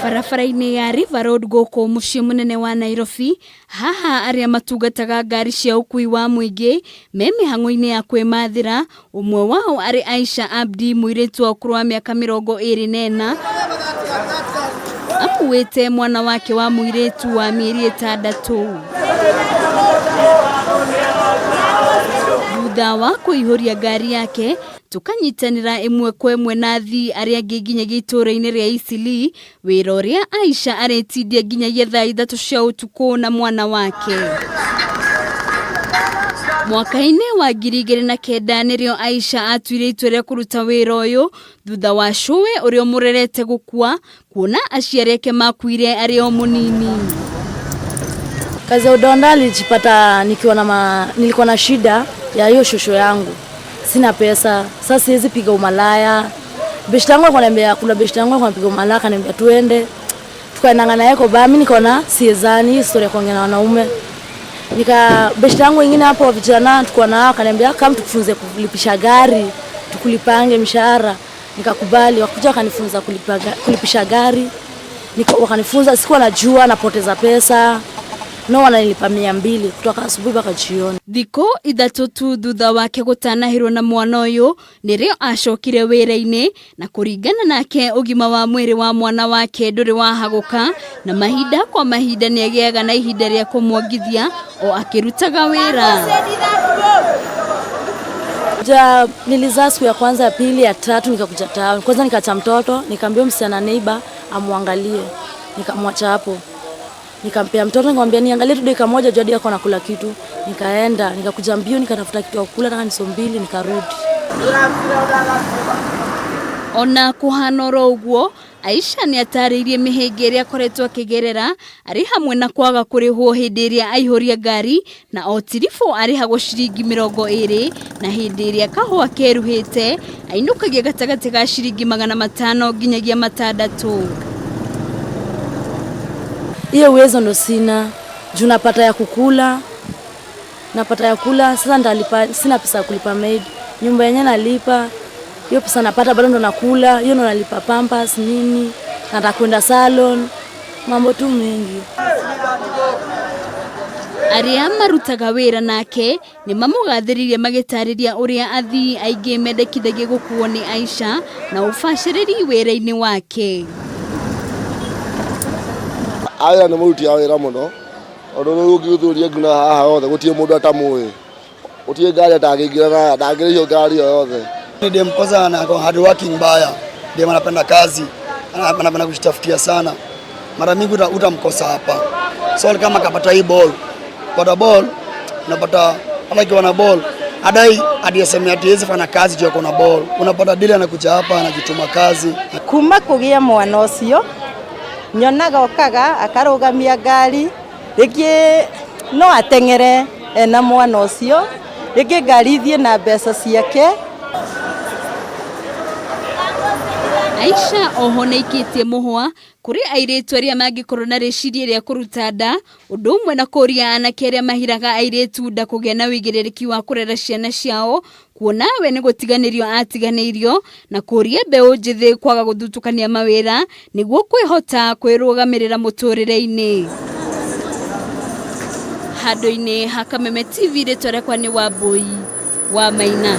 Barabara-inĩ ya River Road gũkũ mũciĩ mũnene wa Nairobi, haha arĩa matungataga ngari cia ũkui wa mũingĩ me mĩhang'o-inĩ ya kwĩmathĩra, ũmwe wao arĩ Aisha Abdi mũirĩtu wa ũkũrũ wa mĩaka 24 akuĩte mwana wake wa mũirĩtu wa mĩeri 6. Thutha wa kũihũria ngari yake, tũkanyitanĩra ĩmwe kwa ĩmwe na athii arĩa angĩ nginyagia itũũra-inĩ rĩa Eastleigh, wĩra ũrĩa Aisha aretindia nginyagia thaa 3 cia ũtukũ na mwana wake. Mwaka-inĩ wa 2009 nĩrĩo Aisha atuire itua rĩa kũruta wĩra ũyũ thutha wa cũwe ũrĩa ũmũrerete gũkua, kuona aciari ake makuire arĩ o mũnini. Kazi ya udonda nilijipata nikiwa na nilikuwa na shida ya hiyo shosho yangu. Sina pesa, sasa siwezi piga umalaya. Beshte yangu alikuwa ananiambia, kuna beshte yangu alikuwa anapiga umalaya, akaniambia tuende. Tukaendanga naye kwa bar, mimi nikaona siezani story ya kuongea na wanaume. Nika beshte yangu wengine hapo vijana tulikuwa nao, akaniambia kama tukufunze kulipisha gari, tukulipange mshahara. Nikakubali, wakuja wakanifunza kulipisha gari. Wakanifunza, sikuwa najua napoteza pesa. No wananilipa 200 kutoka asubuhi mpaka jioni. Thikũ 3 tu thutha wake gũtanahĩrwo na mwana ũyũ nĩrĩo acokire wĩra-inĩ, na kũringana nake ũgima wa mwĩrĩ wa mwana wake ndũrĩ wahagũka, na mahinda kwa mahinda nĩagĩaga na ihinda rĩa kũmwongithia o akĩrutaga wĩra. Ja, nilizaa siku ya kwanza, ya pili, ya tatu nikakuja town. Kwanza nikaacha mtoto, nikaambia msichana neighbor amwangalie. Nikamwacha hapo. Nikampea mtoto nikamwambia niangalie tu dakika moja juu hadi yako nakula kitu. Nikaenda, nikakuja mbio nikatafuta kitu ya kukula kama ni 2 nikarudi. Ona kuhana oro ũguo, Aisha nĩatarĩirie mĩhĩnga ĩrĩa akoretwo akĩgerera arĩ hamwe na kwaga kũrĩhwo hĩndĩ ĩrĩa aihũria ngari, na o tiribũ arĩhagwo ciringi 20, na hĩndĩ ĩrĩa kahũa keruhĩte ainũkagia gatagatĩ ga ciringi 500 nginyagia 600. Hiyo uwezo ndo sina, juu napata ya kukula, napata ya kula, sasa ndalipa, sina pesa ya kulipa maid, nyumba yenyewe nalipa, hiyo pesa napata bado ndo nakula, hiyo ndo nalipa pampers nini, nataka kwenda salon, mambo tu mengi. Arĩa marutaga wĩra nake nĩ mamũgathĩrĩirie magĩtarĩria ũrĩa athii aingĩ mendekithagia gũkuo nĩ Aisha na ũbacĩrĩri wĩra-inĩ wake. Aya nĩ mũruti wa wĩra mũno, tondũ rĩu ũngĩthuthuria nginya haha hothe gũtirĩ mũndũ atamũĩ, gũtirĩ ngari atangĩingĩra na ndangĩrĩhio ngari o yothe. Ni dem kwanza ana hard working mbaya, dem anapenda kazi, anapenda kujitafutia sana. Mara mingi utamkosa hapa. So kama kapata hii ball, pata ball, unapata hata akiwa na ball, adai hadi aseme ati hawezi fanya kazi juu ako na ball. Unapata deal anakuja hapa anajituma kazi. Kuma kugia mwana ucio nyonaga okaga akarugamia ngari ringi no ateng'ere ena mwana ucio ringi ngari ithie na mbeca ciake. Aisha oho nĩaikĩtie mũhwa kũrĩ airĩtu arĩa mangĩkorwo na rĩciria rĩa kũruta nda, ũndũ ũmwe na kũria anake arĩa mahiraga airĩtu nda kũgĩa na ũigĩrĩrĩki wa kũrera ciana ciao, kuona we nĩ gũtiganĩrio atiganĩirio, na kũria mbeũ njĩthĩ kwaga gũthutũkania mawĩra nĩguo kwĩhota kwĩrũgamĩrĩra mũtũrĩre-inĩ. Handũ-inĩ ha Kameme TV, rĩtwa rĩakwa nĩ Wambui wa Maina.